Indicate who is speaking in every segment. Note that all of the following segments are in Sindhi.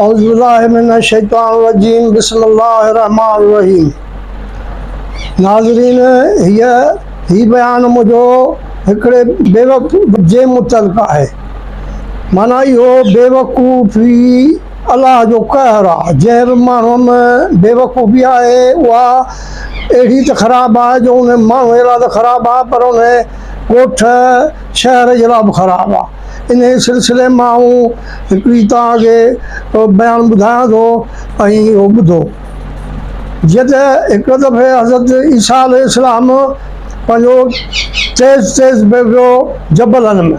Speaker 1: اعوذ بالله من الشيطان الرجيم بسم الله الرحمن الرحيم ناظرين هيء هي بيان منهنجو هڪڙي بيوقوف جي متعلق آهي معنيٰ اهو بيوقوفي الله جو قهر آهي جنهن به ماڻهوء ۾ بيوقوفي آهي اها اهڙي ته خراب آهي جو ان ماڻهوء جي لاء ته خراب آهي پر ان ڳوٺ شهر جي لاء به خراب آهي انهيء سلسلي مان آئون هڪڙي توهان کي بيان ٻڌايان ٿو ۽ اهو ٻڌو. جيئن ته هڪ دفعي حضرت عيسيٰ عليه السلام پنهنجو تيز تيز پئي ويو جبلن ۾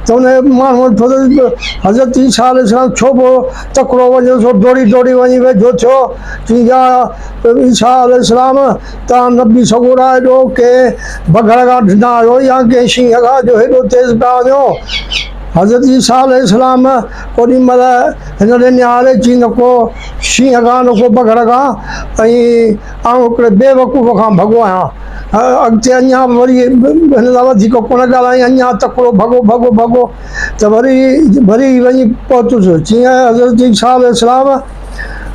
Speaker 1: ته ان ماڻهوء ڏٺو ته حضرت عيسيٰ عليه السلام ڇو پيو تڪڙو وڃي سو ڊوڙي ڊوڙي وڃي ويجهو ٿيو. چيائين يا عيسيٰ عليه السلام! توهان نبي سڳورا ايڏو ڪنهن بگهڙ کان ڊنا آهيو يا ڪنهن شينهن کان جو هيڏو تيز پيا وڃو؟ حضرت عيسيٰ عليه السلام اوڏي مهل هن ڏي نهاري چي نه ڪو شينهن کان نه ڪو بگهڙ کان ۽ آئون هڪڙي بي وقوف کان ڀڳو آهيان. اڳتي اڃا به وري هن سان وڌيڪ ڪونه ڳالهايائين اڃا تڪڙو ڀڳو ڀڳو ڀڳو ته وري وري وڃي پهتس. چيائين حضرت عيسيٰ عليه السلام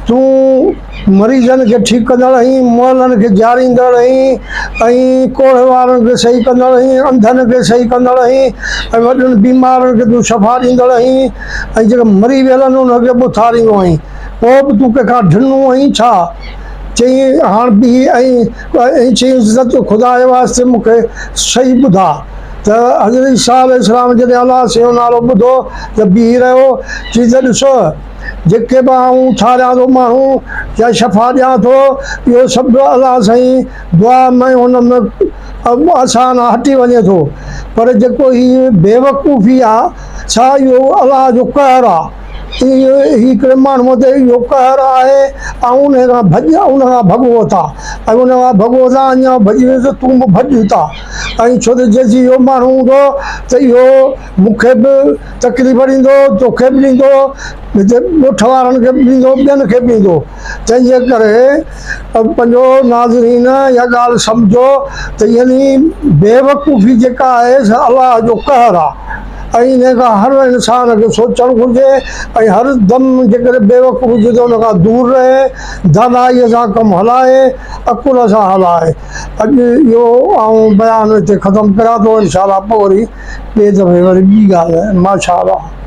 Speaker 1: تون مريضن کي ٺيڪ ڪندڙ آهين، مئلن کي جياريندڙ آهين ۽ ڪوڙهه وارن کي صحيح ڪندڙ آهين، انڌن کي صحيح ڪندڙ آهين ۽ وڏن بيمارن کي تون شفا ڏيندڙ آهين ۽ جيڪي مري ويل آهن انهن کي به اٿاريندو آهين، پوء به تون ڪنهن کان ڊنو آهين ڇا؟ چيائين، هاڻ بيهه ۽ چيائينس ته تون خدا جي واسطي مون کي صحيح ٻڌاء ته حضرت عيسيٰ عليه السلام جڏهن الله سائين جو نالو ٻڌو ته بيهي رهيو، چيائين ته ڏسو! جيڪي به آئون اٿاريان ٿو ماڻهو يا شفا ڏيان ٿو اهو سڀ الله سائين دعا ۾ ان ۾ آسان آ هٽي وڃي ٿو پر جيڪو هي بيوقوفي آ سا اهو الله جو قهر آ هي هڪڙي ماڻهو تي اهو قهر آهي آئون ان کان ڀڄ ان کان ڀڳو اٿان ۽ ان کان ڀڳو اٿان اڃا ڀڄي ويس ته تون به ڀڄ هتان ۽ ڇو ته جيسين اهو ماڻهو هوندو ته اهو مون کي به تڪليف ڏيندو، توکي به ڏيندو، هتي ڳوٺ وارن کي به ڏيندو، ٻين کي به ڏيندو. تنهن جي ڪري پنهنجو ناظرين اها ڳالهه سمجهو ته يعني بيوقوفي جيڪا آهي سا الله جو قهر آهي ۽ انهي کان هر انسان کي سوچڻ گهرجي ۽ هر دم جيڪڏهن بيوقوف هجي ته ان کان دور رهي، دانائيء سان ڪم هلائي، عقل سان هلائي. اڄ اهو آئون بيان هتي ختم ڪريان ٿو انشاء الله پوء وري ٻئي دفعي وري ٻي ڳالهه ماشاء الله.